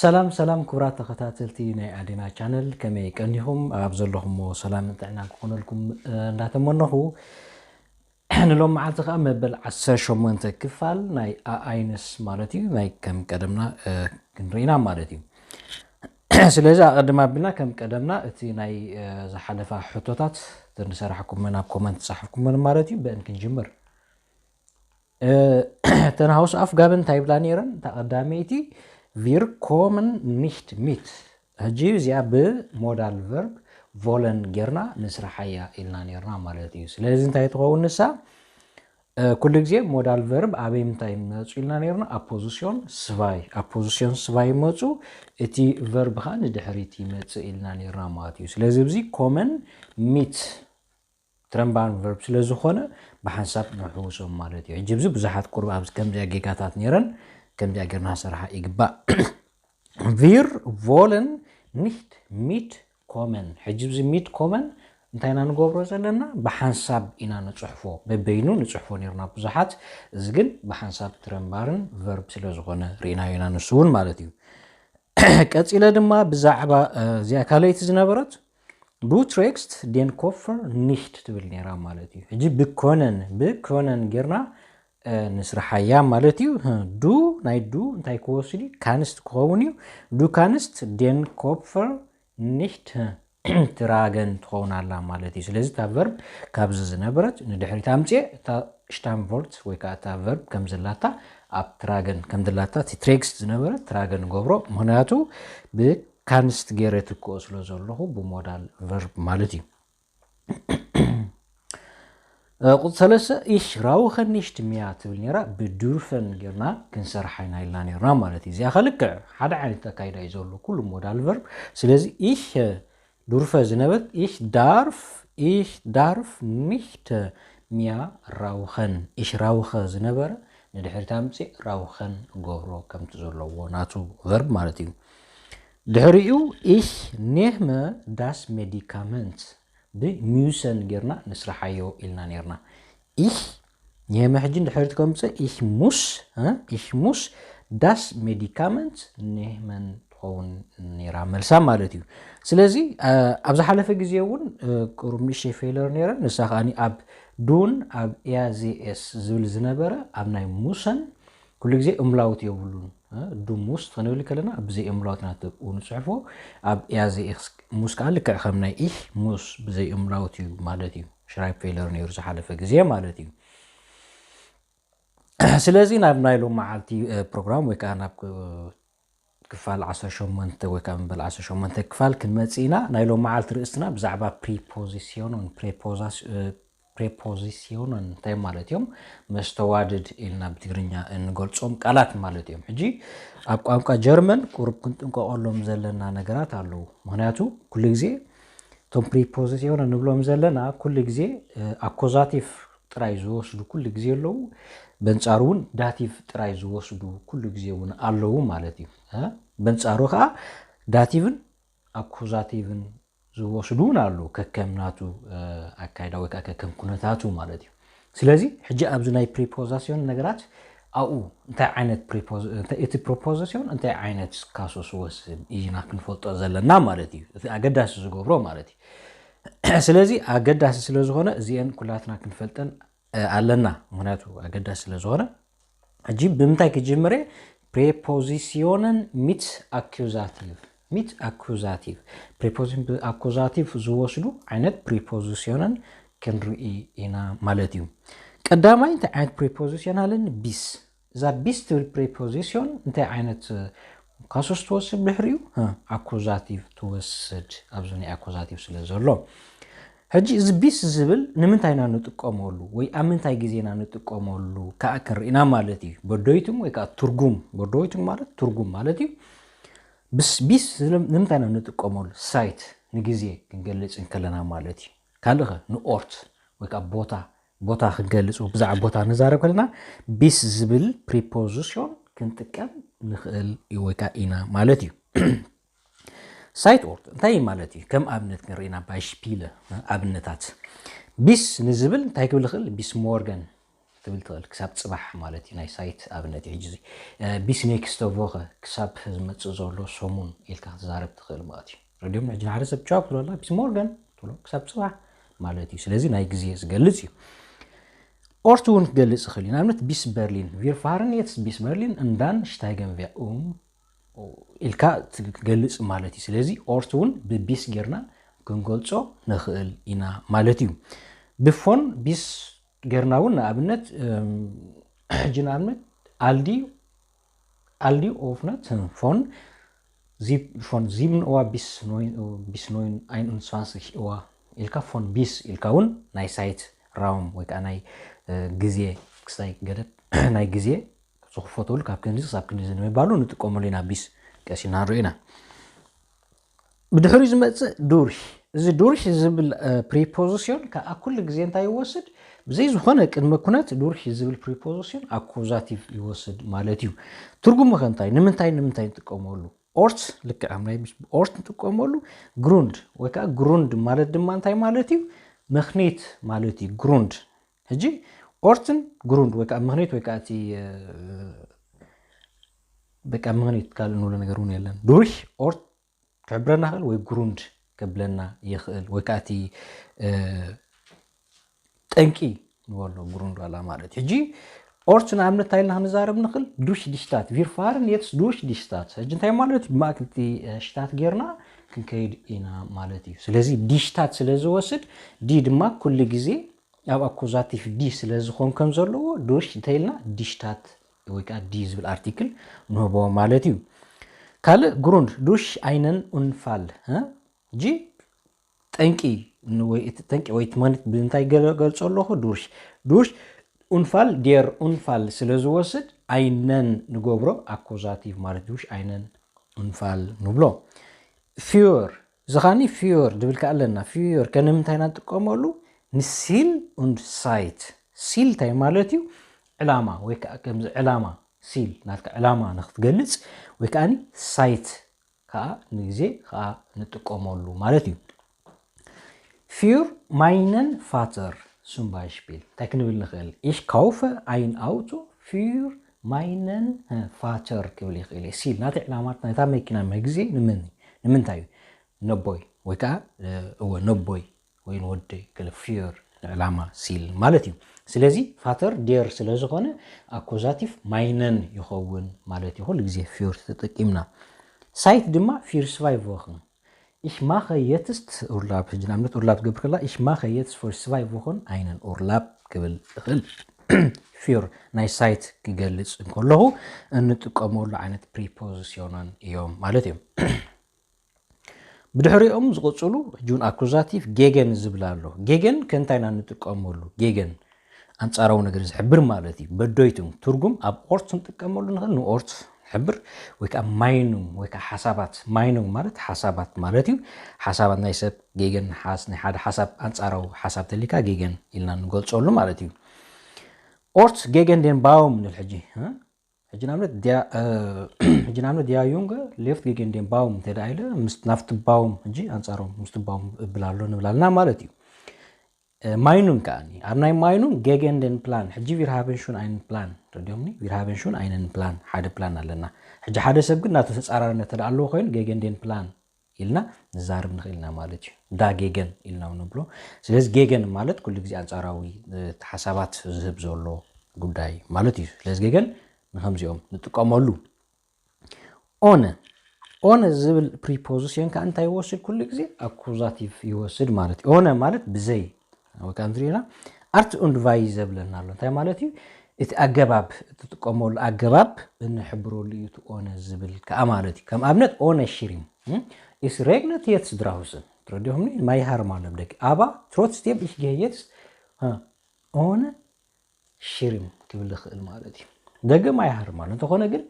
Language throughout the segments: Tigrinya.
ሰላም ሰላም ክቡራት ተኸታተልቲ ናይ ኣዴና ቻነል፣ ከመይ ቀኒኹም? ኣብ ዘለኹምዎ ሰላምን ጥዕናን ክኾነልኩም እንዳተመነኹ፣ ንሎም መዓልቲ ከኣ መበል ዓሰርተ ሸሞንተ ክፋል ናይ ኣኣይንስ ማለት እዩ፣ ናይ ከም ቀደምና ክንርኢና ማለት እዩ። ስለዚ ኣቐድም ኣቢልና ከም ቀደምና እቲ ናይ ዝሓለፋ ሕቶታት ንሰራሕኩመን ኣብ ኮመንት ጻሕፍኩመን ማለት እዩ። በእን ክንጅምር። እተን ሃውስ ኣፍጋብን እንታይ ይብላ ነይረን? እታ ቀዳመይቲ ቪር ኮመን ኒሽት ሚት። ሕጂ እዚኣ ብሞዳል ቨርብ ቮለን ጌርና ንስራሓያ ኢልና ነይርና ማለት እዩ። ስለዚ እንታይ ትኸውን ንሳ? ኩሉ ግዜ ሞዳል ቨርብ ኣበይ ምንታይ ይመፁ ኢልና ነይርና? ኣብ ፖዚሽን ስቫይ፣ ኣብ ፖዚሽን ስቫይ ይመፁ፣ እቲ ቨርብ ከዓ ንድሕሪት ይመፅእ ኢልና ነይርና ማለት እዩ። ስለዚ እዚ ኮመን ሚት ትረምባን ቨርብ ስለ ዝኾነ ብሓንሳብ ንሕውሶም ማለት እዩ። ሕጂ እዚ ብዙሓት ቁሩብ ኣብዚ ከምዚኣ ጌጋታት ነይረን፣ ከምዚኣ ጌርና ሰራሓ ይግባእ። ቪር ቮለን ኒሽት ሚት ኮመን። ሕጂ እዚ ሚት ኮመን እንታይ ኢና ንገብሮ ዘለና? ብሓንሳብ ኢና ንፅሕፎ፣ በበይኑ ንፅሕፎ ነይርና ብዙሓት። እዚ ግን ብሓንሳብ ትረምባርን ቨርብ ስለ ዝኾነ ርኢናዮ ኢና፣ ንሱ እውን ማለት እዩ። ቀፂለ ድማ ብዛዕባ እዚኣ ካልኣይቲ ዝነበረት ዱ ትሬክስት ዴን ኮፈር ኒሽት ትብል ነይራ ማለት እዩ። ሕጂ ብኮነን ብኮነን ጌርና ንስርሓያ ማለት እዩ። ዱ ናይ ዱ እንታይ ክወስድ እዩ? ካንስት ክኸውን እዩ። ዱ ካንስት ዴን ኮፈር ኒሽት ትራገን ትኸውን ኣላ ማለት እዩ። ስለዚ እታ ቨርብ ካብዚ ዝነበረት ንድሕሪት ኣምፅኤ እታ ሽታምቮርት ወይ ከዓ እታ ቨርብ ከም ዘላታ ኣብ ትራገን ከም ዘላታ እቲ ትሬክስት ዝነበረ ትራገን ገብሮ፣ ምክንያቱ ብካንስት ገይረ ትክኦ ስለ ዘለኹ ብሞዳል ቨርብ ማለት እዩ። ቁፅሪ ሰለስተ፣ ኢሽ ራውኸን ኒሽት ሚያ ትብል ነይራ፣ ብዱርፈን ጌርና ክንሰርሓ ኢና ኢልና ነይርና ማለት እዩ። እዚኣ ከልክዕ ሓደ ዓይነት ኣካይዳ እዩ ዘሎ ኩሉ ሞዳል ቨርብ። ስለዚ ኢሽ ዱርፈ ዝነበርት ኢሽ ዳርፍ፣ ኢሽ ዳርፍ ኒሽት ሚያ ራውኸን። ኢሽ ራውኸ ዝነበረ ንድሕሪት ኣምፅእ ራውኸን ገብሮ ከምቲ ዘለዎ ናቱ ቨርብ ማለት እዩ። ድሕሪኡ ኢሽ ኔህመ ዳስ ሜዲካመንት ብሚውሰን ጌርና ንስርሓዮ ኢልና ኔርና። ኢሽ ኔህመ ሕጂ እንድሕር ከምፅእ ኢሽ ሙስ፣ እ፣ ኢሽ ሙስ ዳስ ሜዲካመንት ኔህመን ትኸውን ነይራ መልሳ ማለት እዩ። ስለዚ፣ እ፣ ኣብ ዝሓለፈ ግዜ እውን፣ እ፣ ቁሩብ ንእሽተይ ፌለር ነይረን። ንሳ ከኣ ኣብ ዱን ኣብ ኤያዜኤስ ዝብል ዝነበረ ኣብ ናይ ሙሰን ኩሉ ግዜ እምላውት የብሉን። እ፣ ዱ ሙስ ክንብል ከለና ብዘይ እምላውት ኢና ንጽሕፎ። ኣብ ኤያዜኤስ ሙስ ከኣ ልክዕ ከም ናይ ኢሽ ሙስ ብዘይ እምላውት እዩ ማለት እዩ። ሽራይብ ፌለር ነይሩ ዝሓለፈ ግዜ ማለት እዩ። ስለዚ ናብ ናይ ሎም መዓልቲ፣ እ፣ ፕሮግራም ወይ ከዓ ናብ፣ እ፣ ክፋል ዓሰርተ ሸሞንተ ወይ ከዓ መበል ዓሰርተ ሸሞንተ ክፋል ክንመጽእ ኢና። ናይ ሎም መዓልቲ ርእስትና ብዛዕባ ፕሪፖዚሲዮንን ፕሬፖዛስ-፣ እ፣ ፕሬፖዚሲዮንን እንታይ ማለት እዮም? መስተዋድድ ኢልና ብትግርኛ እንገልጾም ቃላት ማለት እዮም። ሕጂ ኣብ ቋንቋ ጀርመን ቁሩብ ክንጥንቀቐሎም ዘለና ነገራት ኣለዉ። ምክንያቱ ኩሉ ግዜ እቶም ፕሪፖዚሲዮን እንብሎም ዘለና ኩሉ ግዜ፣ እ፣ ኣኮዛቲቭ ጥራይ ዝወስዱ ኩሉ ግዜ ኣለዉ። በንጻሩ እውን ዳቲቭ ጥራይ ዝወስዱ ኩሉ ግዜ እውን ኣለዉ ማለት እዩ። እ፣ በንጻሩ ከዓ ዳቲቭን ኣኩዛቲቭን ዝወስዱ እውን ኣለዉ፣ ከከም ናቱ፣ እ፣ ኣካይዳ ወይ ከዓ ከከም ኩነታቱ ማለት እዩ። ስለዚ ሕጂ ኣብዚ ናይ ፕሪፖዛሲዮን ነገራት ኣብኡ እንታይ ዓይነት ፕሪፖዝ-፣ እንታይ፣ እቲ ፕሪፖዚሲዮን እንታይ ዓይነት ካሶስ ወስድ ኢና ክንፈልጦ ዘለና ማለት እዩ። እቲ ኣገዳሲ ዝገብሮ ማለት እዩ። ስለዚ ኣገዳሲ ስለ ዝኾነ እዚአን ኩላትና ክንፈልጠን፣ እ፣ ኣለና። ምክንያቱ ኣገዳሲ ስለ ዝኾነ ሕጂ ብምንታይ ክጅምር እየ? ፕሬፖዚሲዮንን ሚት ኣኩዛቲቭ። ሚት ኣኩዛቲቭ። ፕሬፖዚሽን ብኣኩዛቲቭ ዝወስዱ ዓይነት ፕሪፖዚሲዮንን ክንርኢ ኢና ማለት እዩ። ቀዳማይ እንታይ ዓይነት ፕሪፖዚሲዮን ኣለኒ? ቢስ። እዛ ቢስ ትብል ፕሪፖዚሲዮን እንታይ ዓይነት፣ እ፣ ካሶስ ትወስድ ድሕሪኡ? እ፣ ኣኩዛቲቭ ትወስድ። ኣብዚ ናይ ኣኩዛቲቭ ስለ ዘሎ። ሕጂ እዚ ቢስ ዝብል ንምንታይ ኢና ንጥቀመሉ ወይ ኣብ ምንታይ ግዜ ኢና ንጥቀመሉ ከኣ ክንርኢና ማለት እዩ። በዶይቱም ወይ ከኣ ትርጉም፣ በዶይቱም ማለት ትርጉም ማለት እዩ። ብስ-፣ ቢስ ዝብል ንምንታይ ኢና ንጥቀመሉ? ሳይት ንግዜ ክንገልጽ እንከለና ማለት እዩ። ካልእ ኸ ንኦርት ወይ ከኣ ቦታ፣ ቦታ ክንገልጽ ብዛዕባ ቦታ ንዛረብ ከለና ቢስ ዝብል ፕሪፖዚሽን ክንጥቀም ንኽእል ወይ ከኣ ኢና ማለት እዩ። ሳይት ኦርት እንታይ ማለት እዩ? ከም ኣብነት ንርኢና ባይሽፒለ ኣብነታት። ቢስ ንዝብል እንታይ ክብል ይኽእል? ቢስ ሞርገን። ክትብል ትኽእል፣ ክሳብ ጽባሕ ማለት እዩ። ናይ ሳይት ኣብነት እዩ። ሕጂ እዚ ቢስ ኔክስተ ቮኸ፣ ክሳብ ዝመጽእ ዘሎ ሰሙን ኢልካ ክትዛረብ ትኽእል ማለት እዩ። ረድዮም ሕጂ ንሓደ ሰብ ቻው ክትብለላ ቢስ ሞርገን ትብሎ፣ ክሳብ ጽባሕ ማለት እዩ። ስለዚ ናይ ግዜ ዝገልጽ እዩ። ኦርት እውን ክገልጽ ይኽእል እዩ። ንኣብነት ቢስ በርሊን፣ ቪር ፋርን የትስ ቢስ በርሊን እንዳን ሽታይገን ቪያ ኡም ኢልካ ትገልጽ ማለት እዩ። ስለዚ ኦርት እውን ብቢስ ጌርና ክንገልጾ ንኽእል ኢና ማለት እዩ። ብፎን ቢስ ጌርና እውን ንኣብነት ሕጂ ንኣብነት ኣልዲ ኣልዲ ኦፍነት ፎን ዚብ ፎን ዚብን ኦዋ ቢስ ኖይን ቢስ ኖይን ኣይን ኡንስፋንስክ ኦዋ ኢልካ ፎን ቢስ ኢልካ እውን ናይ ሳይት ራውም ወይ ከዓ ናይ ግዜ ክስታይ ገደብ ናይ ግዜ ዝኽፈተሉ ካብ ክንዲ ክሳብ ክንዲ ንምባሉ ንጥቀመሉ ኢና። ቢስ ቀሲና ንሪኦ ኢና። ብድሕሪኡ ዝመፅእ ዱርሽ። እዚ ዱርሽ ዝብል ፕሪፖዚሽን ከዓ ኩሉ ግዜ እንታይ ይወስድ? ብዘይ ዝኾነ ቅድመ ኩነት ዱርሽ ዝብል ፕሪፖዚሽን ኣኩዛቲቭ ይወስድ ማለት እዩ። ትርጉሙ ከ እንታይ? ንምንታይ ንምንታይ ንጥቀመሉ? ኦርት ልክዕ ኣብ ናይ ኦርት ንጥቀመሉ። ግሩንድ ወይ ከዓ ግሩንድ ማለት ድማ እንታይ ማለት እዩ? ምኽኒት ማለት እዩ። ግሩንድ ሕጂ ኦርትን ግሩንድ ወይ ከዓ ምኽኒት ወይ ከዓ እቲ በቃ ምኽኒት ካልእ ንብሎ ነገር እውን የለን። ዱርሽ ኦርት ክሕብረና ይኽእል ወይ ግሩንድ ከብለና ይኽእል ወይ ከዓ እቲ ጠንቂ ንበሎ ግሩንድ ዋላ ማለት ሕጂ ኦርት ንኣብነት እንታይ ኢልና ክንዛረብ ንኽእል? ዱሽ ዲሽታት ቪርፋርን የትስ ዱሽ ዲሽታት። ሕጂ እንታይ ማለት እዩ? ብማእክልቲ ሽታት ጌርና ክንከይድ ኢና ማለት እዩ። ስለዚ ዲሽታት ስለ ዝወስድ ዲ ድማ ኩሉ ግዜ ኣብ ኣኩዛቲቭ ዲ ስለ ዝኾን ከም ዘለዎ ዱሽ እንተኢልና ዲሽታት ወይ ከዓ ዲ ዝብል ኣርቲክል ንህቦ ማለት እዩ። ካልእ ግሩንድ ዱሽ ኣይነን ኡንፋል ጂ ጠንቂ ወይ እቲ ጠንቂ ወይ እቲ መግኒት ብምንታይ ገልጾ ኣለኹ? ዱሽ ዱሽ ኡንፋል ዴር ኡንፋል ስለ ዝወስድ ኣይነን ንገብሮ ኣኩዛቲቭ ማለት ዱሽ ኣይነን ኡንፋል ንብሎ። ፊዮር ዝኻኒ ፊዮር ድብል ከኣ ኣለና። ፊዮር ከነምንታይ ኢና ንጥቀመሉ? ንሲል ኡንድ ሳይት። ሲል እንታይ ማለት እዩ? ዕላማ ወይ ከዓ ከምዚ ዕላማ ሲል ናትካ ዕላማ ንክትገልጽ ወይ ከዓ ሳይት ከዓ ንግዜ ከዓ ንጥቀመሉ ማለት እዩ። ፊር ማይነን ፋተር ሱምባይሽፒል እንታይ ክንብል ንኽእል? ኢሽ ካውፈ ኣይን ኣውቶ ፊር ማይነን ፋተር ክብል ይኽእል እየ። ሲል ናተይ ዕላማት ናይታ መኪና መግዜ ንምንታይ እዩ? ነቦይ ወይ ከዓ እወ ነቦይ ወይ ንወደይ ገለ ፊር ንዕላማ ሲል ማለት እዩ። ስለዚ ፋተር ዴር ስለ ዝኾነ ኣኮዛቲቭ ማይነን ይኸውን ማለት እዩ። ኩሉ ግዜ ፊር ተጠቂምና ሳይት ድማ ፊር ስቫይ ቮኽን ኢሽ ማኸ የትስት ኡርላብ ሕጂ ንኣብነት ኡርላብ ትገብር ከላ ኢሽ ማኸ የትስ ፎር ስቫይ ቮኽን ኣይነን ኡርላብ ክብል ይኽእል። ፊር ናይ ሳይት ክገልጽ እንከለኹ እንጥቀመሉ ዓይነት ፕሪፖዚሽንን እዮም ማለት እዮም። ብድሕሪኦም ዝቕጽሉ ሕጂ እውን ኣኩዛቲቭ ጌገን ዝብል ኣሎ። ጌገን ከእንታይ ኢና እንጥቀመሉ? ጌገን ኣንጻራዊ ነገር ዝሕብር ማለት እዩ። በዶይቱም ትርጉም ኣብ ኦርት ክንጥቀመሉ ንኽእል ንኦርት ዝሕብር ወይ ከዓ ማይኑም ወይ ከዓ ሓሳባት ማይኑም ማለት ሓሳባት ማለት እዩ። ሓሳባት ናይ ሰብ ጌገን ሓስ ናይ ሓደ ሓሳብ ኣንጻራዊ ሓሳብ ተሊካ ጌገን ኢልና ንገልጸሉ ማለት እዩ። ኦርት ጌገን ዴን ባውም ንብል ሕጂ ሕጂ ንኣብነት ሕጂ ንኣብነት ዲያ ዩንገ ሌፍት ጌገን ዴን ባውም እንተ ደኣ ኢለ ናፍቲ ባውም ሕጂ ኣንጻሮም ምስቲ ባውም እብል ኣሎ ንብል ኣለና ማለት እዩ። ማይኑን ከኣ ኣብ ናይ ማይኑን ጌገን ዴን ፕላን ሕጂ ቪርሃበን ሹን ኣይነን ፕላን ረዲዮምኒ ቪርሃበን ሹን ኣይነን ፕላን ሓደ ፕላን ኣለና። ሕጂ ሓደ ሰብ ግን ናተ ተጻራርነት ተደኣ ኣለዎ ኮይኑ ጌገን ዴን ፕላን ኢልና ንዛርብ ንኽእል ኢና ማለት እዩ። ዳ ጌገን ኢልና ንብሎ። ስለዚ ጌገን ማለት ኩሉ ግዜ ኣንጻራዊ ሓሳባት ዝህብ ዘሎ ጉዳይ ማለት እዩ። ስለዚ ጌገን ንከምዚኦም ንጥቀመሉ። ኦነ ኦነ ዝብል ፕሪፖዚሽን ከዓ እንታይ ይወስድ? ኩሉ ግዜ ኣኩዛቲቭ ይወስድ ማለት እዩ። ኦነ ማለት ብዘይ ወይ ከዓ ንሪኢና ኣርት ኡንድ ቫይ ዘብለና ኣሎ እንታይ ማለት እዩ? እቲ ኣገባብ እትጥቀመሉ ኣገባብ እንሕብረሉ እዩ እቲ ኦነ ዝብል ከዓ ማለት እዩ። ከም ኣብነት ኦነ ሽሪም ኢስ ሬግነት የትስ ድራሁስን ትረዲኹምኒ ማይ ሃርም ኣሎ ብደቂ ኣባ ትሮትስ ዴም ኢሽ ጌ የትስ ኦነ ሽሪም ክብል ይኽእል ማለት እዩ። ደገ ማይ ሃርም ኣሎ እንተኾነ ግን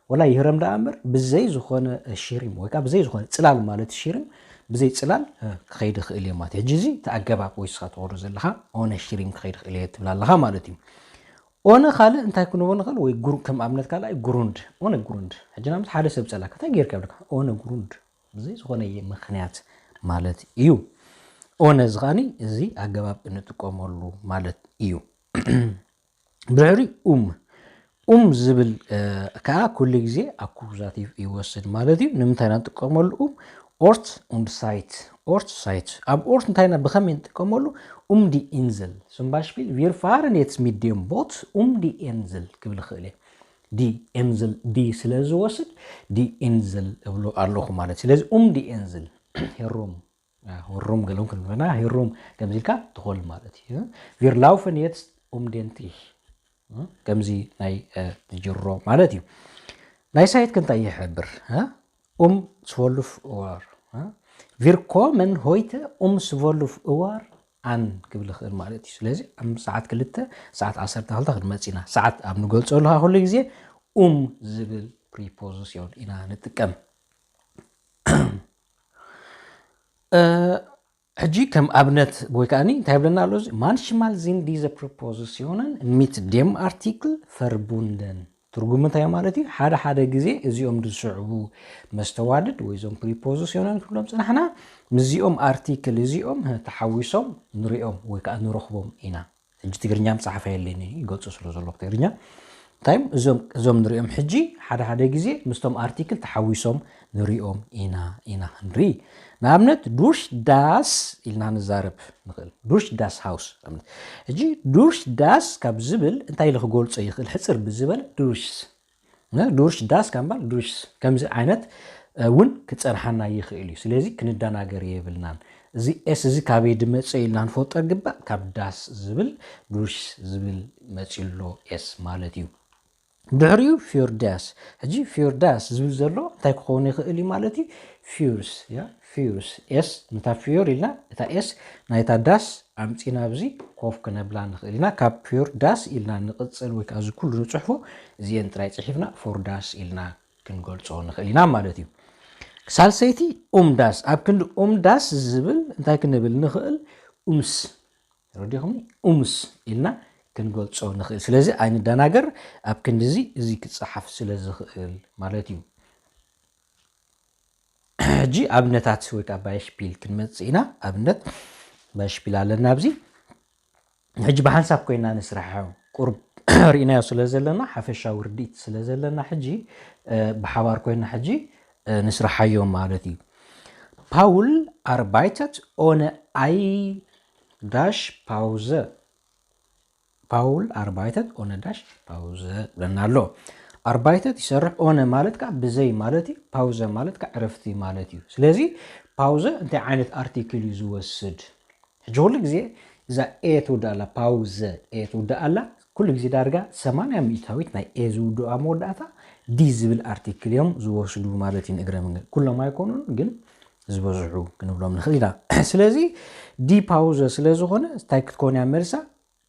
ወላ ይህረም ደኣ እምበር ብዘይ ዝኾነ ሽሪም ወይ ከዓ ብዘይ ዝኾነ ፅላል ማለት ሽሪም ብዘይ ፅላል ክኸይድ ይኽእል እየ ማለት እዩ። ሕጂ እዚ እቲ ኣገባብ ወይ ስኻ ትወርዶ ዘለኻ ኦነ ሽሪም ክኸይድ ይኽእል እየ ትብል ኣለኻ ማለት እዩ። ኦነ ካልእ እንታይ ክንቦ ንኽእል ወይ ከም ኣብነት ካልኣይ ጉሩንድ ኦነ ጉሩንድ ሕጂ ናምስ ሓደ ሰብ ፀላካ እንታይ ጌርካ ብለካ ኦነ ጉሩንድ ብዘይ ዝኾነ ምኽንያት ማለት እዩ። ኦነ እዚ ከዓኒ እዚ ኣገባብ እንጥቀመሉ ማለት እዩ። ብድሕሪ ኡም ኡም ዝብል ከዓ ኩሉ ግዜ ኣኩዛቲቭ ይወስድ ማለት እዩ። ንምንታይ ኢና ንጥቀመሉ ኡም? ኦርት ኡንድ ሳይት። ኦርት ሳይት። ኣብ ኦርት እንታይ ኢና ብኸመይ ንጥቀመሉ? ኡም ዲ ኢንዝል። Zum Beispiel, wir fahren jetzt mit dem Boot um die Insel ክብል ይኽእል እየ። ዲ ኢንዝል ዲ ስለ ዝወስድ ዲ ኢንዝል እብሎ ኣለኹ ማለት። ስለዚ ኡም ዲ ኢንዝል ሄሮም ወሩም ገሎም ክንበና ሄሩም ከምዚ ኢልካ ትኾል ማለት እዩ። Wir laufen jetzt um den Tisch። ከምዚ ናይ ጅሮ ማለት እዩ። ናይ ሳይት ክንታይ ይሕብር? ኡም zwölf Uhr። Wir kommen heute um zwölf Uhr an ክብል ይኽእል ማለት እዩ። ስለዚ ኣብ ሰዓት ክልተ ሰዓት ዓሰርተ ክልተ ክንመፅ ኢና። ሰዓት ኣብ ንገልፀሉ ከዓ ኩሉ ግዜ ኡም ዝብል ፕሪፖዚሽን ኢና ንጥቀም። ሕጂ ከም ኣብነት ወይ ከዓኒ እንታይ ይብለና ኣሎ እዚ? Manchmal sind diese Präpositionen mit dem Artikel verbunden። ትርጉም እንታይ ማለት እዩ? ሓደ ሓደ ግዜ እዚኦም ዝስዕቡ መስተዋድድ ወይ እዞም ፕሪፖዚሽንን ክብሎም ፅናሕና ምስዚኦም ኣርቲክል እዚኦም ተሓዊሶም ንሪኦም ወይ ከዓ ንረኽቦም ኢና። ሕጂ ትግርኛ ምፅሓፍ የለኒ ይገልፁ ስለ ዘለኹ ትግርኛ እንታይ እዞም እዞም ንሪኦም ሕጂ ሓደ ሓደ ግዜ ምስቶም ኣርቲክል ተሓዊሶም ንሪኦም ኢና ኢና ክንርኢ። ንኣብነት durch das ኢልና ንዛረብ ንኽእል። Durch das Haus። ሕጂ durch das ካብ ዝብል እንታይ ኢሉ ክገልፆ ይኽእል? ሕፅር ብዝበለ durchs። Durch das ካብ ምባል durchs ከምዚ ዓይነት እውን ክፀንሓና ይኽእል እዩ። ስለዚ ክንደናገር የብልናን። እዚ ኤስ እዚ ካበይ ድመፀ ኢልና ንፈልጦ ግባእ። ካብ das ዝብል durchs ዝብል መፂሎ ኤስ ማለት እዩ። ድሕሪኡ für das። ሕጂ für das ዝብል ዘሎ እንታይ ክኸውን ይኽእል እዩ ማለት እዩ? Fürs። ያ fürs። ኤስ ነታ für ኢልና እታ ኤስ ናይታ das ኣምፂና ኣብዚ ኮፍ ክነብላ ንኽእል ኢና። ካብ für das ኢልና ንቕፅል ወይ ከዓ እዚ ኩሉ ንፅሕፎ እዚአን ጥራይ ፅሒፍና for das ኢልና ክንገልፆ ንኽእል ኢና ማለት እዩ። ሳልሰይቲ um das። ኣብ ክንዲ um das ዝብል እንታይ ክንብል ንኽእል? ኡምስ። ረዲኹም ኡምስ ኢልና ክንገልፆ ንኽእል። ስለዚ ኣይንደናገር። ኣብ ክንዲ እዚ እዚ ክፀሓፍ ስለ ዝኽእል ማለት እዩ። ሕጂ ኣብነታት ወይ ከዓ ባይሽፒል ክንመፅእ ኢና። ኣብነት ባይሽፒል ኣለና ኣብዚ። ሕጂ ብሓንሳብ ኮይና ንስራሕ ቁርብ ርኢናዮ ስለ ዘለና ሓፈሻዊ ርድኢት ስለ ዘለና ሕጂ ብሓባር ኮይና ሕጂ ንስርሓዮ ማለት እዩ። Paul arbeitet ohne ein Dash Pause። Paul arbeitet ohne Dash Pause ብለና ኣሎ። Arbeitet ይሰርሕ፣ ohne ማለት ከዓ ብዘይ ማለት እዩ። Pause ማለት ከዓ ዕረፍቲ ማለት እዩ። ስለዚ Pause እንታይ ዓይነት ኣርቲክል እዩ ዝወስድ? ሕጂ ኩሉ ግዜ እዛ ኤ ትውዳእ ኣላ፣ Pause ኤ ትውዳእ ኣላ። ኩሉ ግዜ ዳርጋ ሰማንያ ሚእታዊት ናይ ኤ ዝውድኣ መወዳእታ ዲ ዝብል ኣርቲክል እዮም ዝወስዱ ማለት እዩ። ንእግረ መንገድ ኩሎም ኣይኮኑን፣ ግን ዝበዝሑ ክንብሎም ንኽእል ኢና። ስለዚ ዲ Pause ስለ ዝኾነ እንታይ ክትኮን እያ መልሳ?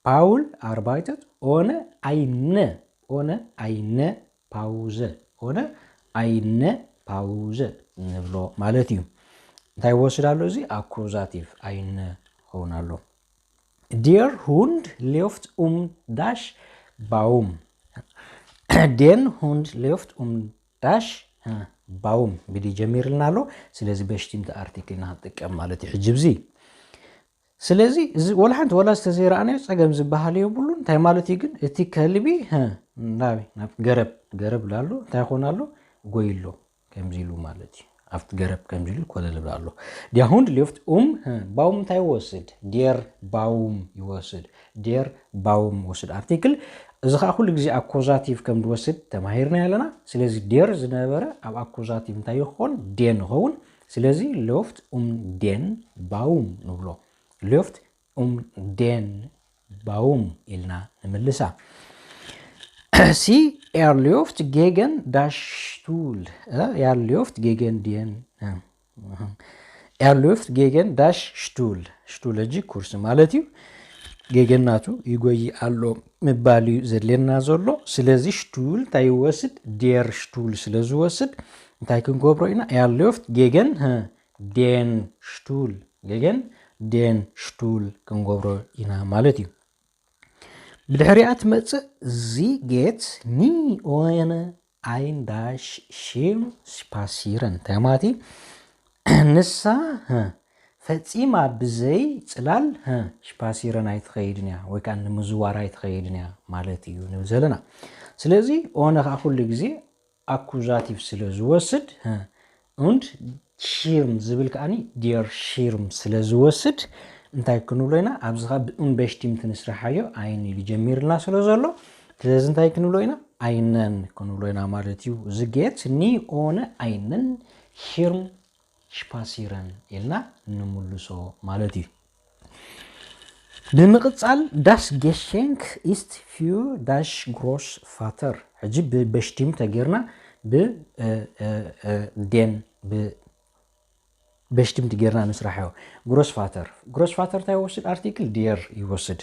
Paul arbeitet ohne eine, ohne eine Pause, ohne eine Pause ንብሎ ማለት እዩ። እንታይ ይወስድ ኣሎ እዚ? ኣኩዛቲቭ eine ክኸውን ኣሎ። Der Hund läuft um das Baum። Den Hund läuft um das Baum ብዲ ጀሚርልና ኣሎ። ስለዚ በሽቲምቲ ኣርቲክል ኢና ክንጥቀም ማለት እዩ። ሕጂ ብዚ ስለዚ እዚ ወላ ሓንቲ ወላ ዝተዘይረኣናዮ ፀገም ዝበሃል የብሉን። እንታይ ማለት እዩ ግን? እቲ ከልቢ ናብ ገረብ ገረብ ላሉ እንታይ ይኾን ኣሎ? ጎይሎ ከምዚ ኢሉ ማለት እዩ። ኣብቲ ገረብ ከምዚ ኢሉ ኮለል ብላ ኣሎ። Der Hund läuft um Baum እንታይ ይወስድ? Der Baum ይወስድ። Der Baum ወስድ ኣርቲክል። እዚ ከዓ ኩሉ ግዜ ኣኮዛቲቭ ከም ዝወስድ ተማሂርና ኣለና። ስለዚ der ዝነበረ ኣብ ኣኮዛቲቭ እንታይ ይኾን? Den ይኸውን። ስለዚ läuft um den Baum ንብሎ። Läuft um den Baum ኢልና ንምልሳ። ሲ Er läuft gegen das Stuhl። Er läuft gegen den Er läuft gegen das Stuhl። ሽቱል ሕጂ ኩርሲ ማለት እዩ። ጌገን ናቱ ይጎይ ኣሎ ምባል እዩ ዘድልየና ዘሎ። ስለዚ ሽቱል እንታይ ይወስድ? Der Stuhl ስለ ዝወስድ እንታይ ክንገብሮ ኢና? Er läuft gegen den Stuhl፣ gegen den Stuhl ክንገብሮ ኢና ማለት እዩ። ብድሕሪኣ ትመፅእ Sie geht nie ohne ein Dash Schirm spazieren። እንታይ ማለት እዩ? ንሳ ፈጺማ ብዘይ ጽላል spazieren ኣይትኸይድን እያ ወይ ከዓ ንምዝዋር ኣይትኸይድን እያ ማለት እዩ ንብል ዘለና። ስለዚ ohne ከዓ ኩሉ ግዜ accusative ስለ ዝወስድ und Schirm ዝብል ከዓኒ der Schirm ስለ ዝወስድ እንታይ ክንብሎ ኢና? ኣብዚ ኸዓ unbestimmte ንስርሓዮ einen ኢሉ ጀሚርልና ስለ ዘሎ ስለዚ እንታይ ክንብሎ ኢና? Einen ክንብሎ ኢና ማለት እዩ። ዝጌት ኒ ohne einen Schirm spazieren ኢልና ንምልሶ ማለት እዩ። ብምቕጻል das Geschenk ist für das Großvater ሕጂ ብበሽቲም ተጌርና ብደን በሽቲም ትጌርና ንስራሐዮ። Großvater Großvater እንታይ ይወስድ? Artikel der ይወስድ።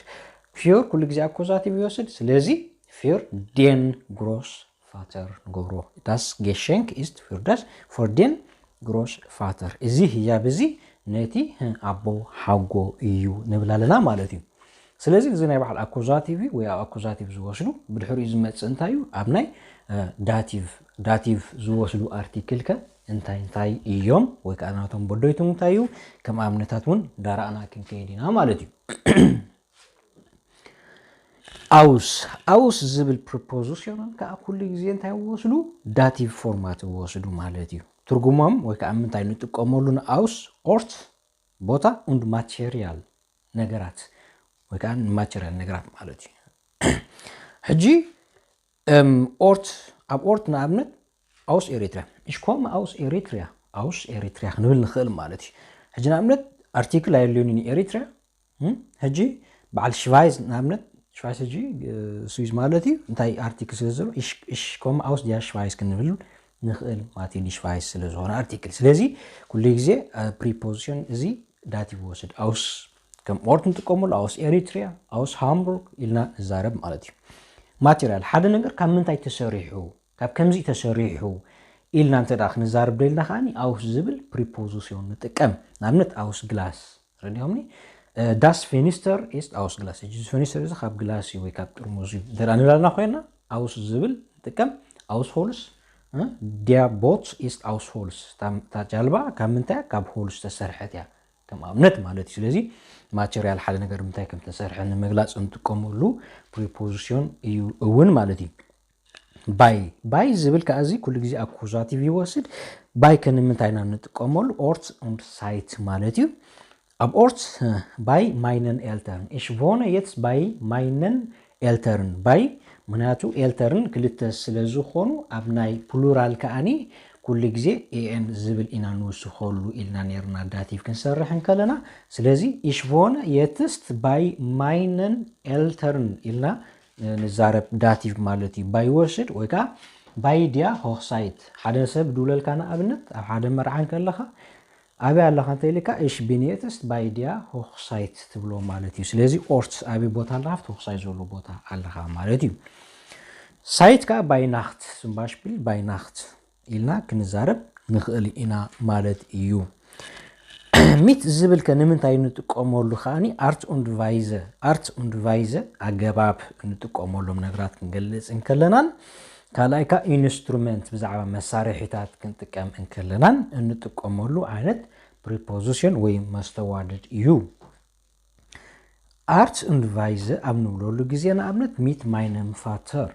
Für ኩሉ ግዜ accusative ይወስድ። ስለዚ für den Großvater ንገብሮ። Das Geschenk ist für das für den Großvater። እዚ ህያብ እዚ ነቲ ኣቦ ሓጎ እዩ ንብል ኣለና ማለት እዩ። ስለዚ እዚ ናይ በዓል accusative ወይ ኣብ accusative ዝወስዱ ብድሕሪኡ ዝመፅእ እንታይ እዩ? ኣብ ናይ dative dative ዝወስዱ article ከ እንታይ እንታይ እዮም ወይ ከዓ ናቶም በዶይቶም እንታይ እዩ? ከም ኣብነታት እውን ዳራእና ክንከይድ ኢና ማለት እዩ። Aus aus ዝብል preposition ከዓ ኩሉ ግዜ እንታይ ይወስዱ? Dative format ይወስዱ ማለት እዩ። ትርጉሞም ወይ ከዓ ምንታይ ንጥቀመሉ ን aus? Ort ቦታ und Material ነገራት ወይ ከዓ ን material ነገራት ማለት እዩ። ሕጂ Ort ኣብ Ort ንኣብነት aus Eritrea ich komme aus Eritrea aus Eritrea ክንብል ንኽእል ማለት እዩ። ሕጂ ንኣብነት article ኣየድልዮን ን Eritrea ሕጂ በዓል Schweiz ንኣብነት Schweiz ሕጂ Swiss ማለት እዩ። እንታይ article ስለ ዘሎ ich komme aus der Schweiz ክንብል ንኽእል ማለት እዩ። Schweiz ስለ ዝኾነ article ስለዚ ኩሉ ግዜ preposition እዚ dative ይወስድ። Aus ከም Ort ንጥቀመሉ aus Eritrea aus Hamburg ኢልና ንዛረብ ማለት እዩ። Material ሓደ ነገር ካብ ምንታይ ተሰሪሑ ካብ ከምዚ ተሰሪሑ ኢልና እንተ ደኣ ክንዛረብ ደልና ከዓኒ aus ዝብል preposition ንጥቀም። ንኣብነት aus Glas ረዲኦምኒ das Fenster ist aus Glas። ሕጂ እዚ Fenster እዚ ካብ ግላስ እዩ ወይ ካብ ጥርሙዝ እዩ እንተ ደኣ ንላልና ኮይና aus ዝብል ንጥቀም። Aus Holz der Boot ist aus Holz እታ ጃልባ ካብ ምንታይ ካብ ሆልስ ተሰርሐት እያ። ከም ኣብነት ማለት እዩ። ስለዚ material ሓደ ነገር ምንታይ ከም ተሰርሐ ንምግላፅ እንጥቀመሉ preposition እዩ እውን ማለት እዩ። Bei bei ዝብል ከዓ እዚ ኩሉ ግዜ accusative ይወስድ። Bei ከ ንምንታይ ኢና እንጥቀመሉ? Ort und Zeit ማለት እዩ። Ab Ort bei meinen Eltern ich wohne jetzt bei meinen Eltern bei ምክንያቱ Eltern ክልተ ስለ ዝኾኑ ኣብ ናይ plural ከዓኒ ኩሉ ግዜ en ዝብል ኢና ንውስኸሉ ኢልና ነርና dative ክንሰርሕ እንከለና። ስለዚ ich wohne jetzt bei meinen Eltern ኢልና ንዛረብ dative ማለት እዩ። Bei ይወስድ ወይ ከዓ bei der Hochzeit ሓደ ሰብ ድውለልካ ንኣብነት ኣብ ሓደ መርዓ እንከለኻ ኣበይ ኣለኻ እንተ ኢልካ ich bin jetzt bei der Hochzeit ትብሎ ማለት እዩ። ስለዚ Ort ኣበይ ቦታ ኣለኻ ኣብቲ Hochzeit ዘሎ ቦታ ኣለኻ ማለት እዩ። Zeit ከዓ bei Nacht zum Beispiel bei Nacht ኢልና ክንዛረብ ንኽእል ኢና ማለት እዩ። Mit ዝብል ከ ንምንታይ ንጥቀመሉ ከዓኒ Art und Weise Art und Weise ኣገባብ ንጥቀመሎም ነገራት ክንገልፅ እንከለናን ካልኣይ ከዓ Instrument ብዛዕባ መሳርሒታት ክንጥቀም እንከለናን እንጥቀመሉ ዓይነት preposition ወይ መስተዋድድ እዩ። Art und Weise ኣብ ንብለሉ ግዜ ንኣብነት mit meinem Vater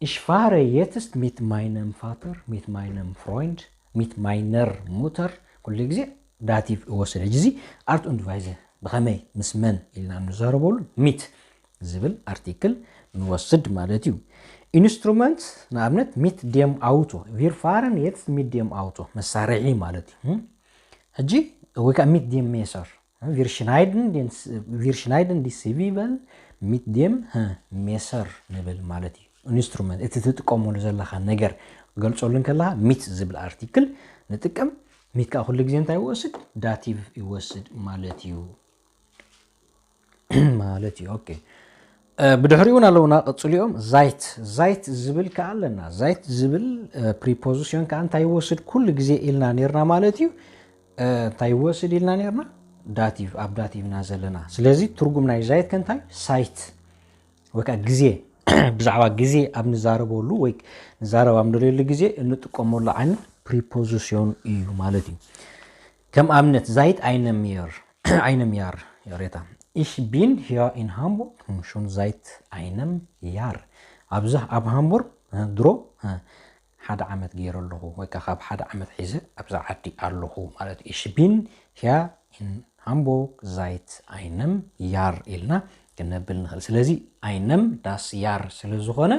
ich fahre jetzt mit meinem Vater mit meinem Freund mit meiner Mutter ኩሉ ግዜ dative እወስድ። ሕጂ እዚ Art und Weise ብኸመይ ምስ መን ኢልና እንዛረበሉ mit ዝብል article ንወስድ ማለት እዩ። Instrument ንኣብነት mit dem Auto wir fahren jetzt mit dem Auto መሳርሒ ማለት እዩ። ሕጂ ወይ ከዓ mit dem Messer wir schneiden den wir schneiden die Zwiebeln mit dem Messer ንብል ማለት እዩ። Instrument እቲ ትጥቀመሉ ዘለኻ ነገር ገልፀሉ እንከለኻ mit ዝብል article ንጥቀም። Mit ከዓ ኩሉ ግዜ እንታይ ይወስድ? Dative ይወስድ ማለት እዩ ማለት እዩ። Okay ብድሕሪኡ እውን ኣለውና ቀፅሊኦም Zeit Zeit ዝብል ከዓ ኣለና። Zeit ዝብል preposition ከዓ እንታይ ይወስድ? ኩሉ ግዜ ኢልና ነርና ማለት እዩ። እንታይ ይወስድ ኢልና ነርና? Dative ኣብ dative ኢና ዘለና። ስለዚ ትርጉም ናይ Zeit ከ እንታይ? Zeit ወይ ከዓ ግዜ ብዛዕባ ግዜ ኣብ ንዛረበሉ ወይ ንዛረብ ኣብ ንደልየሉ ግዜ እንጥቀመሉ ዓይነት preposition እዩ ማለት እዩ። ከም ኣብነት Zeit einem Jahr einem Jahr ይቕሬታ። Ich bin hier in Hamburg schon seit einem Jahr። ኣብዚ ኣብ ሃምቡርግ ድሮ ሓደ ዓመት ገይረ ኣለኹ፣ ወይ ከዓ ካብ ሓደ ዓመት ሒዘ ኣብዚ ዓዲ ኣለኹ ማለት እዩ። Ich bin hier in Hamburg seit einem Jahr ኢልና ክነብል ንኽእል። ስለዚ einem das Jahr ስለ ዝኾነ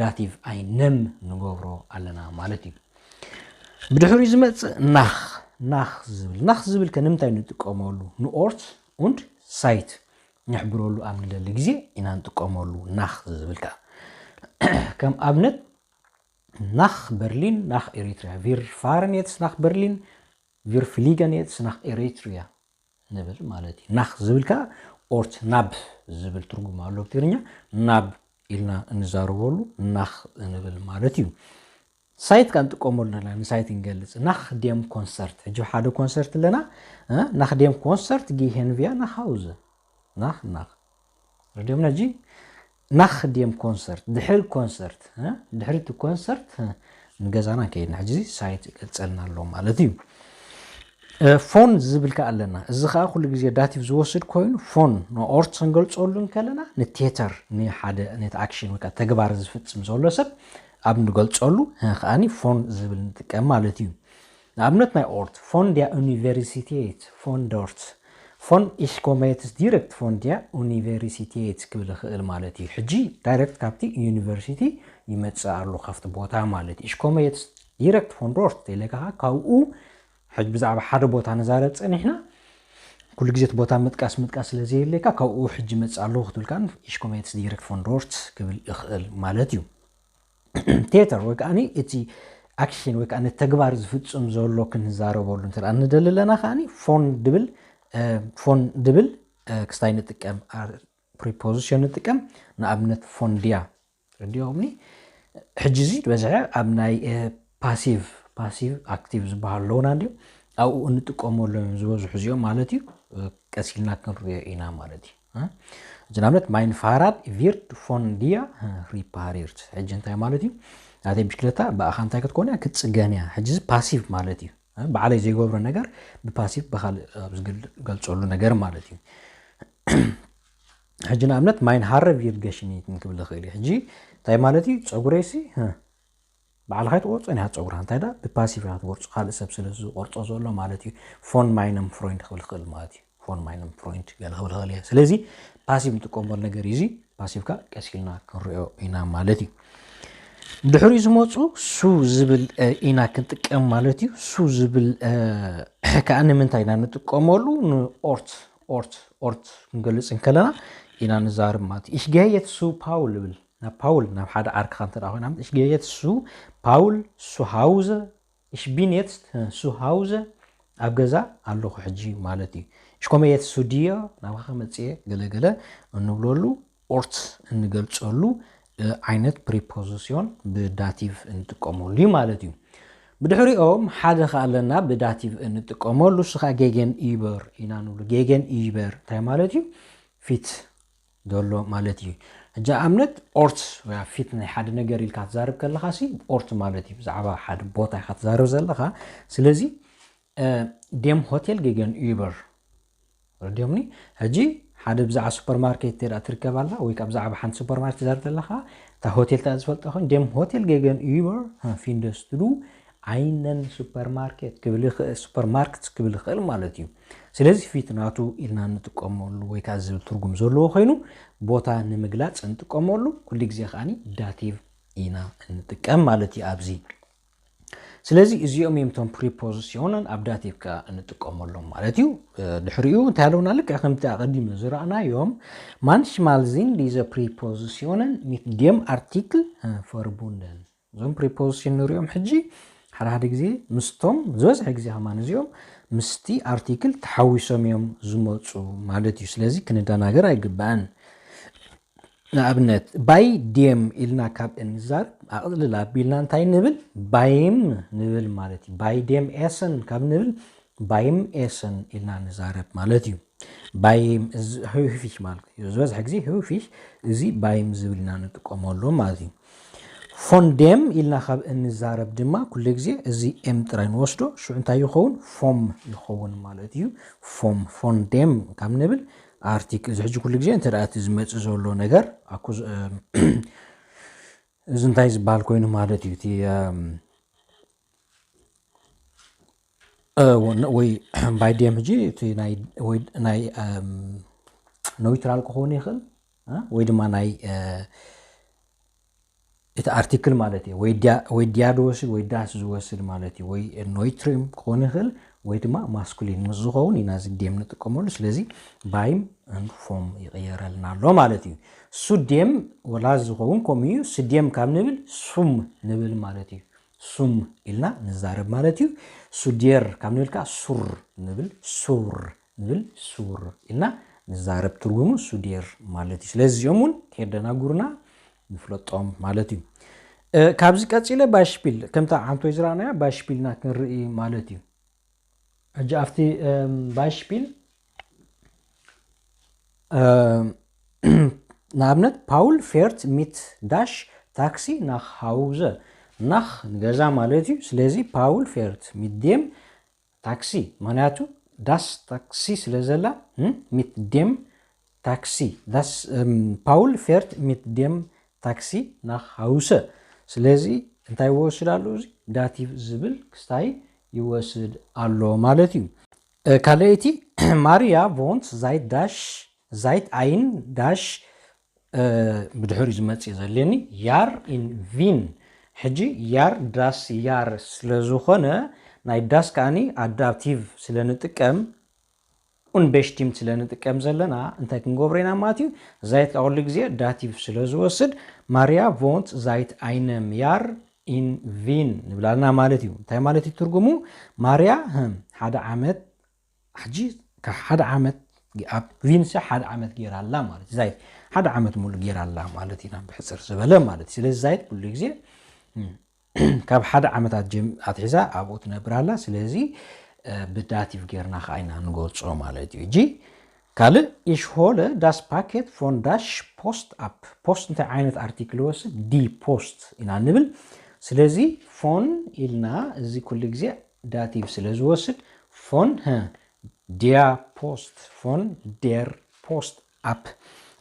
ዳቲቭ einem ንገብሮ ኣለና ማለት እዩ። ብድሕሪኡ ዝመጽእ ናኽ ናኽ ዝብል ናኽ ዝብል ከ ንምንታይ ንጥቀመሉ? ንኦርት und Zeit ንሕብረሉ ኣብ ንደሊ ግዜ ኢና ንጥቀመሉ። ናኽ ዝብል ከ ከም ኣብነት ናኽ በርሊን፣ ናኽ ኤሪትሪያ፣ ቪር ፋረን የትስ ናኽ በርሊን፣ ቪር ፍሊገን የትስ ናኽ ኤሪትሪያ ንብል ማለት እዩ። ናኽ ዝብል ከ ኦርት ናብ ዝብል ትርጉም ኣሎ ብትግርኛ። ናብ ኢልና እንዛረበሉ ናኽ ንብል ማለት እዩ። ሳይት ከ ንጥቀመሉ ኣለና፣ ንሳይት እንገልጽ። ናኽ ዴም ኮንሰርት፣ ሕጂ ሓደ ኮንሰርት ኣለና። ናኽ ዴም ኮንሰርት ጊሄን ቪያ ናኽ ሃውዘ። ናኽ ናኽ ረድዮም ነጂ ናኽ ዴም ኮንሰርት፣ ድሕሪ ኮንሰርት፣ ድሕሪ እቲ ኮንሰርት ንገዛና ከይድና። ሕጂ ሳይት ይገልጸልና ኣሎ ማለት እዩ። ፎን ዝብል ከ ኣለና። እዚ ከዓ ኩሉ ግዜ ዳቲቭ ዝወስድ ኮይኑ ፎን ንኦርት ክንገልጸሉ እንከለና ንቴተር ንሓደ ነቲ ኣክሽን ወይ ከዓ ተግባር ዝፍጽም ዘሎ ሰብ ኣብ ንገልጸሉ ከዓኒ ፎን ዝብል ንጥቀም ማለት እዩ። ንኣብነት ናይ ኦርት ፎን ዲያ ዩኒቨርሲቴት ፎን ዶርት ፎን ኢሽኮመየትስ ዲረክት ፎን ዲያ ዩኒቨርሲቴት ክብል ይኽእል ማለት እዩ። ሕጂ ዳይረክት ካብቲ ዩኒቨርሲቲ ይመጽእ ኣሎ ካብቲ ቦታ ማለት እዩ። ኢሽኮመየትስ ዲረክት ፎን ዶርት ተይለካ ካብኡ ሕጂ ብዛዕባ ሓደ ቦታ ንዛረብ ጸኒሕና ኩሉ ግዜ እቲ ቦታ ምጥቃስ ምጥቃስ ስለ ዘየድልየካ ካብኡ ሕጂ መጽእ ኣለኹ ክትብል ከኣ ኢሽኮመየትስ ዲረክት ፎን ዶርት ክብል ይኽእል ማለት እዩ። ቴተር ወይ ከዓ እቲ ኣክሽን ወይ ከዓ ተግባር ዝፍጽም ዘሎ ክንዛረበሉ እንተ ንደሊ ኣለና ከዓ ፎን ድብል ፎን ድብል ክስታይ ንጥቀም ፕሪፖዚሽን ንጥቀም። ንኣብነት ፎንድያ ረዲኦምኒ። ሕጂ እዚ ዝበዝሐ ኣብ ናይ ፓሲቭ ፓሲቭ ኣክቲቭ ዝበሃሉ ኣለውና እንዲዩ ኣብኡ እንጥቀመሎም ዝበዝሑ እዚኦም ማለት እዩ። ቀሲልና ክንሪኦ ኢና ማለት እዩ። እዚ ንኣብነት ማይን ፋራድ ቪርድ ፎንድያ ሪፓሪርት። ሕጂ እንታይ ማለት እዩ? ናተይ ብሽክለታ ብኣኻ እንታይ ክትኮን እያ? ክትፅገን እያ። ሕጂ እዚ ፓሲቭ ማለት እዩ። ባዕለይ ዘይገብሮ ነገር ብፓሲቭ ብካልእ ኣብ ዝገልፀሉ ነገር ማለት እዩ። ሕጂ ንኣብነት ማይን ሃረ ቪርድ ገሽኒት ንክብል ይኽእል እዩ። ሕጂ እንታይ ማለት እዩ? ፀጉረይሲ ባዕልኻ ይትቆርጾ ኒሃ ጸጉርኻ እንታይ ዳ ብፓሲቭ ኢኻ ትቆርጾ ካልእ ሰብ ስለ ዝቆርጾ ዘሎ ማለት እዩ። ፎን ማይነም ፍሮይንድ ክብል ክእል ማለት እዩ። ፎን ማይነም ፍሮይንድ ገለ ክብል ክእል እየ። ስለዚ ፓሲቭ ንጥቀመሉ ነገር እዩ። እዚ ፓሲቭ ካ ቀስ ኢልና ክንሪኦ ኢና ማለት እዩ። ድሕሪኡ ዝመፁ ሱ ዝብል ኢና ክንጥቀም ማለት እዩ። ሱ ዝብል ከዓ ንምንታይ ኢና ንጥቀመሉ? ንኦርት ኦርት ኦርት ክንገልፅ እንከለና ኢና ንዛርብ ማለት እዩ። ኢሽገየት ሱ ፓውል ይብል ናብ ፓውል ናብ ሓደ ዓርክኻ እንተ ኮይና እሽገየት ሱ ፓውል ሱሃውዘ እሽቢን የትስት ሱሃውዘ ኣብ ገዛ ኣለኹ ሕጂ ማለት እዩ። እሽኮመ የት ሱድዮ ናብኻ ከመፅየ ገለገለ እንብለሉ ኦርት እንገልፀሉ ዓይነት ፕሪፖዚሲዮን ብዳቲቭ እንጥቀመሉ እዩ ማለት እዩ። ብድሕሪኦም ሓደ ከ ኣለና ብዳቲቭ እንጥቀመሉ እሱ ከዓ ጌገን ኢበር ኢና ንብሉ። ጌገን ኢበር እንታይ ማለት እዩ? ፊት ዘሎ ማለት እዩ። ሕጂ ኣብነት ኦርት ፊት ናይ ሓደ ነገር ኢልካ ትዛርብ ከለኻ ሲ ኦርት ማለት እዩ። ብዛዕባ ሓደ ቦታ ኢኻ ትዛርብ ዘለኻ። ስለዚ ዴም ሆቴል ጌገን ዩበር ረዲዮምኒ። ሕጂ ሓደ ብዛዕባ ሱፐርማርኬት ተ ትርከብ ኣላ ወይ ካብ ብዛዕባ ሓንቲ ሱፐርማርኬት ትዛርብ ዘለኻ እታ ሆቴል ታ ዝፈልጠ ኮይኑ ዴም ሆቴል ጌገን ዩበር ፊንደስትዱ ዓይነን ሱፐርማርኬት ክብል ይኽእል ሱፐርማርክት ክብል ይኽእል ማለት እዩ። ስለዚ ፊት ናቱ ኢልና እንጥቀመሉ ወይ ከዓ ዝብል ትርጉም ዘለዎ ኮይኑ ቦታ ንምግላፅ እንጥቀመሉ ኩሉ ግዜ ከዓኒ ዳቲቭ ኢና እንጥቀም ማለት እዩ ኣብዚ። ስለዚ እዚኦም እዮም እቶም ፕሪፖዚሲዮንን ኣብ ዳቲቭ ከዓ እንጥቀመሎም ማለት እዩ። ድሕሪኡ እንታይ ኣለውና? ልክዕ ከምቲ ኣቐዲመ ዝረኣናዮም ማንሽማልዚን ዲዘ ፕሪፖዚሲዮንን ሚት ዴም ኣርቲክል ፈርቡንደን እዞም ፕሪፖዚሽን ንሪኦም ሕጂ ሓደ ሓደ ግዜ ምስቶም ዝበዝሐ ግዜ ከማን እዚኦም ምስቲ ኣርቲክል ተሓዊሶም እዮም ዝመፁ ማለት እዩ። ስለዚ ክንደናገር ኣይግባእን። ንኣብነት ባይ ዴም ኢልና ካብ እንዛርብ ኣቕልል ኣቢልና እንታይ ንብል? ባይም ንብል ማለት እዩ። ባይ ዴም ኤሰን ካብ ንብል ባይም ኤሰን ኢልና ንዛረብ ማለት እዩ። ባይም ህውፊሽ ማለት እዩ። ዝበዝሐ ግዜ ህውፊሽ እዚ ባይም ዝብል ኢና ንጥቀመሉ ማለት እዩ። ፎንዴም ኢልና ካብ እንዛረብ ድማ ኩሉ ግዜ እዚ ኤም ጥራይ ንወስዶ፣ ሽዑ እንታይ ይኸውን? ፎም ይኸውን ማለት እዩ። ፎም፣ ፎንዴም ካብ ንብል ኣርቲክ፣ እዚ ሕጂ ኩሉ ግዜ እንተ ደኣ እቲ ዝመጽእ ዘሎ ነገር ኣኩዝ-፣ እም፣ እዚ እንታይ ዝበሃል ኮይኑ ማለት እዩ? እቲ፣ እም፣ እ፣ ወ-፣ ወይ ባይ ዴም ሕጂ እቲ ናይ፣ ወይ ናይ፣ እም፣ ኖይትራል ክኸውን ይኽእል፣ እ፣ ወይ ድማ ናይ፣ እ፣ እቲ ኣርቲክል ማለት እዩ። ወይ ዲያ-፣ ወይ ዲያ ዝወስድ ወይ ዳስ ዝወስድ ማለት እዩ። ወይ ኖይትሪም ክኸውን ይኽእል ወይ ድማ ማስኩሊን ምስ ዝኸውን ኢና እዚ ዴም ንጥቀመሉ። ስለዚ ባይም ን ፎም ይቕየረልና ኣሎ ማለት እዩ። ሱዴም ወላ ዝኸውን ከምኡ እዩ። ስዴም ካብ ንብል ሱም ንብል ማለት እዩ። ሱም ኢልና ንዛረብ ማለት እዩ። ሱዴር ካብ ንብል ከዓ ሱር ንብል፣ ሱር ንብል፣ ሱር ኢልና ንዛረብ። ትርጉሙ ሱዴር ማለት እዩ። ስለዚ እዚኦም እውን ከየደናጉሩና ንፍለጦም ማለት እዩ። እ፣ ካብዚ ቀጺለ ባሽፒል፣ ከምታ ሓንቶይ ዝረኣናያ ባሽፒልና ክንርኢ ማለት እዩ። ሕጂ ኣብቲ፣ እም፣ ባሽፒል፣ እም፣ ንኣብነት ፓውል ፌርት ሚት ዳሽ ታክሲ ናኽ ሃውዘ፣ ናኽ ንገዛ ማለት እዩ። ስለዚ ፓውል ፌርት ሚት ዴም ታክሲ፣ ምኽንያቱ ዳስ ታክሲ ስለ ዘላ፣ እም፣ ሚት ዴም ታክሲ፣ ዳስ፣ እም፣ ፓውል ፌርት ሚት ዴም ታክሲ ናኽ ሃውሰ። ስለዚ እንታይ ይወስድ ኣሎ? እዚ ዳቲቭ ዝብል ክስታይ ይወስድ ኣሎ ማለት እዩ። እ፣ ካልኣይቲ ማርያ ቮንት ዛይት ዳሽ ዛይት ኣይን ዳሽ፣ እ፣ ብድሕሪኡ ዝመጽእ ዘለኒ ያር ኢን ቪን። ሕጂ ያር ዳስ ያር ስለ ዝኾነ ናይ ዳስ ከኣኒ ኣዳፕቲቭ ስለ ንጥቀም ኡን ቤሽቲምት ስለ ንጥቀም ዘለና እንታይ ክንገብሮ ኢና ማለት እዩ? ዛይት ከዓ ኩሉ ግዜ ዳቲቭ ስለ ዝወስድ ማርያ ቮንት ዛይት ኣይነም ያር ኢን ቪን ንብላልና ማለት እዩ። እንታይ ማለት እዩ ትርጉሙ? ማርያ፣ ህም፣ ሓደ ዓመት፣ ሕጂ ካብ ሓደ ዓመት፣ ኣብ ቪንሰ ሓደ ዓመት ገይራ ኣላ ማለት እዩ። ዛይት ሓደ ዓመት ሙሉእ ገይራ ኣላ ማለት ኢና፣ ብሕፅር ዝበለ ማለት እዩ። ስለዚ ዛይት ኩሉ ግዜ፣ እም፣ ካብ ሓደ ዓመታት ጀም-፣ ኣትሒዛ ኣብኡ ትነብር ኣላ። ስለዚ፣ እ፣ ብዳቲቭ ጌርና ከኣ ኢና ንገልጾ ማለት እዩ። እጂ ካልእ፣ ich hole das Paket von der Post ab። ፖስት እንታይ ዓይነት ኣርቲክል ይወስድ? ዲ ፖስት ኢና ንብል። ስለዚ ፎን ኢልና እዚ ኩሉ ግዜ ዳቲቭ ስለ ዝወስድ ፎን፣ ሀ፣ ዲያ ፖስት፣ ፎን ዴር ፖስት ኣብ፣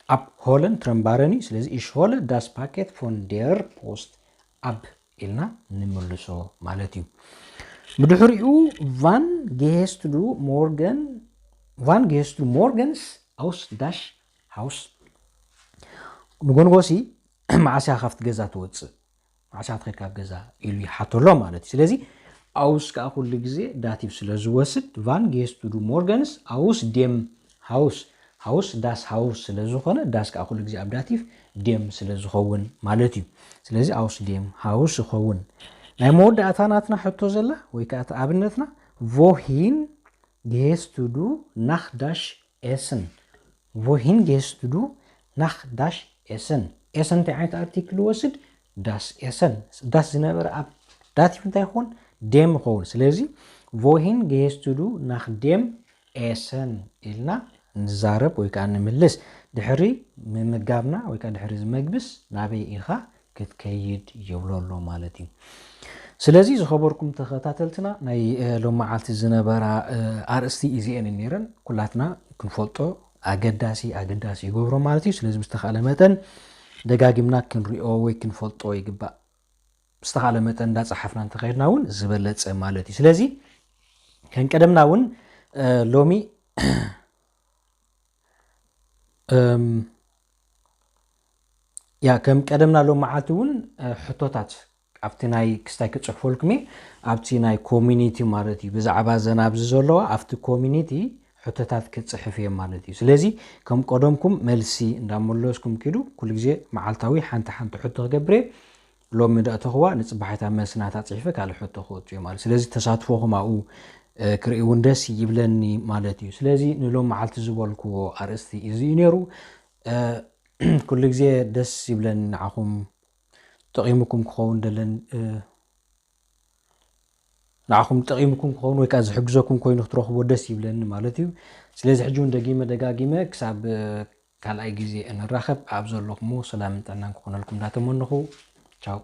ኣብ ሆለን ትረምባረን እዩ። ስለዚ ich hole das Paket von der Post ab ኢልና ንምልሶ ማለት እዩ። ብድሕሪኡ wann gehst du morgen፣ wann gehst du morgens aus das Haus? ንጎንጎሲ መዓስ ኢኻ ካብቲ ገዛ ትወጽእ? መዓስ ኢኻ ትኸይድ ካብ ገዛ? ኢሉ ይሓቶ ኣሎ ማለት እዩ። ስለዚ aus ከዓ ኩሉ ግዜ ዳቲቭ ስለ ዝወስድ wann gehst du morgens aus dem Haus፣ ሃውስ ዳስ ሃውስ ስለ ዝኾነ ዳስ ከዓ ኩሉ ግዜ ኣብ ዳቲቭ ዴም ስለ ዝኸውን ማለት እዩ። ስለዚ aus dem Haus ይኸውን። ናይ መወዳእታ ናትና ሕቶ ዘላ ወይ ከዓ እቲ ኣብነትና wohin gehst du nach das Essen? Wohin gehst du nach das Essen? ኤሰን እንታይ ዓይነት ኣርቲክል ይወስድ? ዳስ ኤሰን። ዳስ ዝነበረ ኣብ ዳቲቭ እንታይ ይኸውን? ዴም ይኸውን። ስለዚ wohin gehst du nach dem Essen ኢልና ንዛረብ ወይ ከዓ ንምልስ። ድሕሪ ምምጋብና ወይ ከዓ ድሕሪ እዚ መግብስ ናበይ ኢኻ ክትከይድ ይብሎ ኣሎ ማለት እዩ። ስለዚ ዝኸበርኩም ተኸታተልትና ናይ፣ እ፣ ሎመዓልቲ ዝነበራ፣ እ፣ ኣርእስቲ እዚኤን ነይረን። ኩላትና ክንፈልጦ ኣገዳሲ፣ ኣገዳሲ ይገብሮ ማለት እዩ። ስለዚ ብዝተኻእለ መጠን ደጋጊምና ክንሪኦ ወይ ክንፈልጦ ይግባእ። ብዝተኻእለ መጠን እንዳጸሓፍና እንተኸይድና እውን ዝበለጸ ማለት እዩ። ስለዚ ከም ቀደምና እውን፣ እ፣ ሎሚ፣ እም፣ ያ፣ ከም ቀደምና ሎም መዓልቲ እውን፣ እ፣ ሕቶታት ኣብቲ ናይ ክስታይ ክጽሕፈልኩም እየ፣ ኣብቲ ናይ ኮሚኒቲ ማለት እዩ። ብዛዕባ እዘን ኣብዚ ዘለዋ ኣብቲ ኮሚኒቲ ሕቶታት ክጽሕፍ እየ ማለት እዩ። ስለዚ ከም ቀደምኩም መልሲ እንዳመለስኩም ኪዱ፣ ኩሉ ግዜ መዓልታዊ ሓንቲ ሓንቲ ሕቶ ክገብር እየ። ሎሚ ደእተኽዋ ንጽባሒታ መልሲ ናታ ጽሒፈ ካልእ ሕቶ ክወጽእ እዩ ማለት። ስለዚ ተሳትፎኹም ኣብኡ፣ እ፣ ክርኢ እውን ደስ ይብለኒ ማለት እዩ። ስለዚ ንሎም መዓልቲ ዝበልክዎ ኣርእስቲ እዚ እዩ ነይሩ። እ፣ ኩሉ ግዜ ደስ ይብለኒ ንዓኹም ጠቒሙኩም ክኸውን ደለን፣ እ፣ ንዓኹም ጠቒሙኩም ክኸውን ወይ ከዓ ዝሕግዘኩም ኮይኑ ክትረኽቦ ደስ ይብለኒ ማለት እዩ። ስለዚ ሕጂ እውን ደጊመ ደጋጊመ ክሳብ፣ እ፣ ካልኣይ ግዜ እንራኸብ ኣብ ዘለኹሞ ሰላምን ጥዕናን ክኾነልኩም እንዳተመነኹ፣ ቻው።